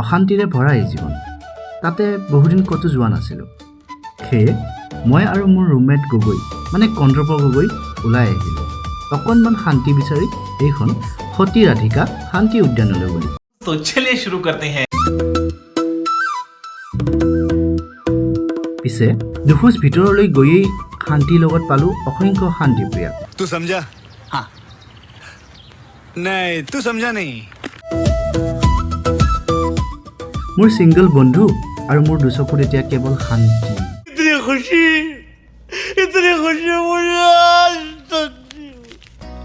অশান্তিৰে ভৰা এই জীৱন, তাতে বহুদিন ক'তো যোৱা নাছিলোঁ। সেয়ে মই আৰু মোৰ ৰুমমেট গগৈ, মানে কন্দৰ্প গগৈ, ওলাই আহিলোঁ অকণমান শান্তি বিচাৰি এইখন সতী ৰাধিকা শান্তি উদ্যানলৈ বুলি। तो चलिए शुरू करते हैं। পিছে দুখোজ ভিতৰলৈ গৈয়েই শান্তিৰ লগত পালোঁ অসংখ্য শান্তিপ্ৰিয়া। तू समझा? हाँ, नहीं, तू समझा नहीं। মোৰ ছিংগল বন্ধু আৰু মোৰ দুচকুত এতিয়া কেৱল শান্তি। इतनी खुशी, इतनी खुशी मुझे आज तक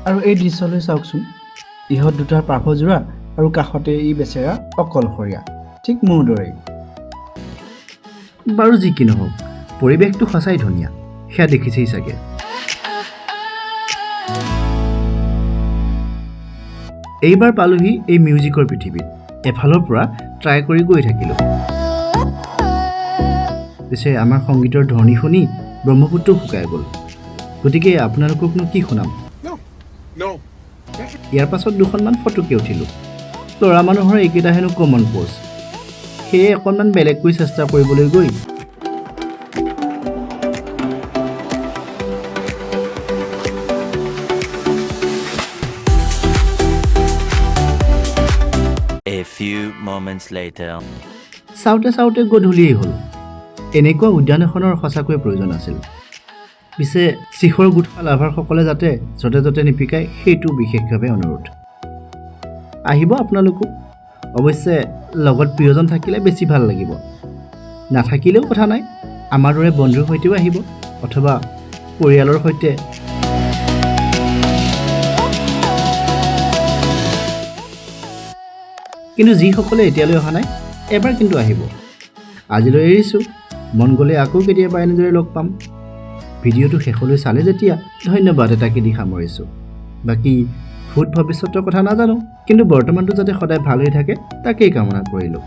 আৰু এই দৃশ্যলৈ চাওকচোন, ইহঁত দুটাৰ পাভযোৰা আৰু কাষতে ই বেচেৰা অকলশৰীয়া, ঠিক মোৰ দৰেই। বাৰু যি কি নহওক, পৰিৱেশটো সঁচাই ধুনীয়া, সেয়া দেখিছেই চাগে। এইবাৰ পালোহি এই মিউজিকৰ পৃথিৱীত। এফালৰ পৰা ট্ৰাই কৰি গৈ থাকিলোঁ। পিছে আমাৰ সংগীতৰ ধ্বনি শুনি ব্ৰহ্মপুত্ৰও শুকাই গ'ল, গতিকে আপোনালোককনো কি শুনাম? ইয়াৰ পাছত দুখনমান ফটোকে উঠিলোঁ। ল'ৰা মানুহৰ এইকেইটা হেনো কমন প'জ, সেয়ে অকণমান বেলেগকৈ চেষ্টা কৰিবলৈ গৈ A few moments later. চাওঁতে চাওঁতে গধূলিয়েই হ'ল। এনেকুৱা উদ্যান এখনৰ সঁচাকৈয়ে প্ৰয়োজন আছিল। পিছে শিখৰ গুটখা লাভাৰসকলে যাতে য'তে ত'তে নিপিকায়, সেইটো বিশেষভাৱে অনুৰোধ। আহিব আপোনালোকো, অৱশ্যে লগত প্ৰিয়জন থাকিলে বেছি ভাল লাগিব, নাথাকিলেও কথা নাই, আমাৰ দৰে বন্ধুৰ সৈতেও আহিব অথবা পৰিয়ালৰ সৈতে। কিন্তু যিসকলে এতিয়ালৈ অহা নাই, এবাৰ কিন্তু আহিব। আজিলৈ এৰিছোঁ, মন গ'লে আকৌ কেতিয়াবা এনেদৰে লগ পাম। ভিডিঅ'টো শেষলৈ চালে যেতিয়া ধন্যবাদ এটাকে দি সামৰিছোঁ। বাকী ভূত ভৱিষ্যতৰ কথা নাজানো, কিন্তু বৰ্তমানটো যাতে সদায় ভাল হৈ থাকে তাকেই কামনা কৰিলোঁ।